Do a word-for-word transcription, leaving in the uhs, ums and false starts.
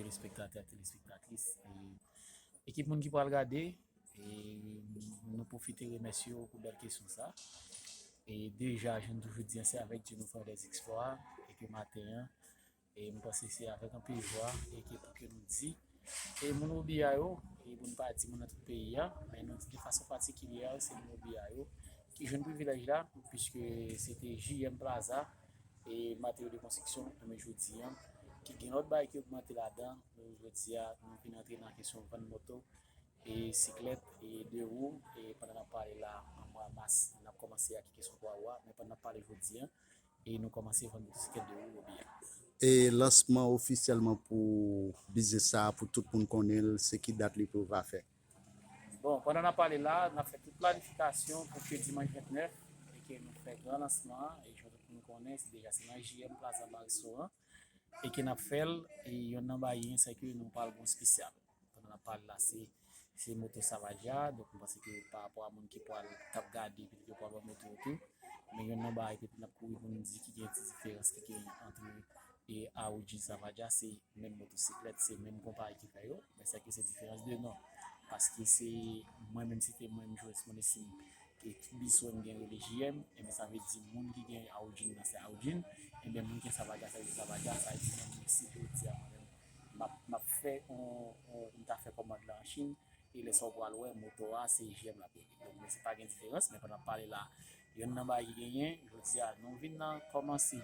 Telespektatè, telespektatris, e ekip moun ki pral gade, e nou pwofite remèsye yo pou bèl kesyon sa. E deja, jan nou toujou di an, se avèk Dye nou fè dèzèksplwa, e ke maten an, e m panse se avèk anpil jwa, e ke pou ke nou di, e moun Wobi a yo, e pou n pa di moun nan tout peyi a, men nou di de fason patikilyè, se moun Wobi a yo, ki jwenn privilèj la, piske se te J M Plaza, e materyo de konstriksyon, men jodi an, ki gen lòt bagay ki ogmante ladan, nou jodi a, nou vin antre nan kesyon vann moto, e siklèt, e de wou, e pandan n ap pale la, an mwa mas, n ap kòmanse ak kesyon twa wou a, men pandan n ap pale jodi an, e nou kòmanse vann motosiklèt de wou Wobi a. E lansman ofisyèlman pou biznis sa a, pou tout moun konnen l, se ki dat li pou va fè? Bon, pandan n ap pale la, n ap fè tout planifikasyon pou ke dimanch vennèf, e ke nou fè gran lansman an, e jan tout moun konnen, se deja se nan J M Plaza Marisol an, e ke n ap fè l, e yonn nan bagay, se ke nou pral gen yon espesyal. Pandan n ap pale la, se, se moto Savaja, donk m panse ke pa rapò a moun ki pral, k ap gade, petèt yo pral wè moto yo tou, men yonn nan bagay, petèt n ap kouri pou nou di ki gen ti diferans ki gen ant e Audi Savaja, se menm motosiklèt, se menm konpayi ki fè yo, men se ke se diferans de non. Paske se, mwen menm, se te mwen menm Joris Monesim, e tout biswen m gen rele J M, enben sa vle di moun ki gen Audi nan se Audi, enben moun ki gen Savaja, sa vle di Savaja, sa vle di mwen menm si jodi a mwen menm, m ap, m ap fè on, on, m ta fè kòmand la an Chin, e lè sa w pral wè, moto a, se J M l ap rele. Donk, men se pa gen diferans, men pandan n ap pale la, yonn nan bagay ki genyen, jodi a, nou vin nan kòmanse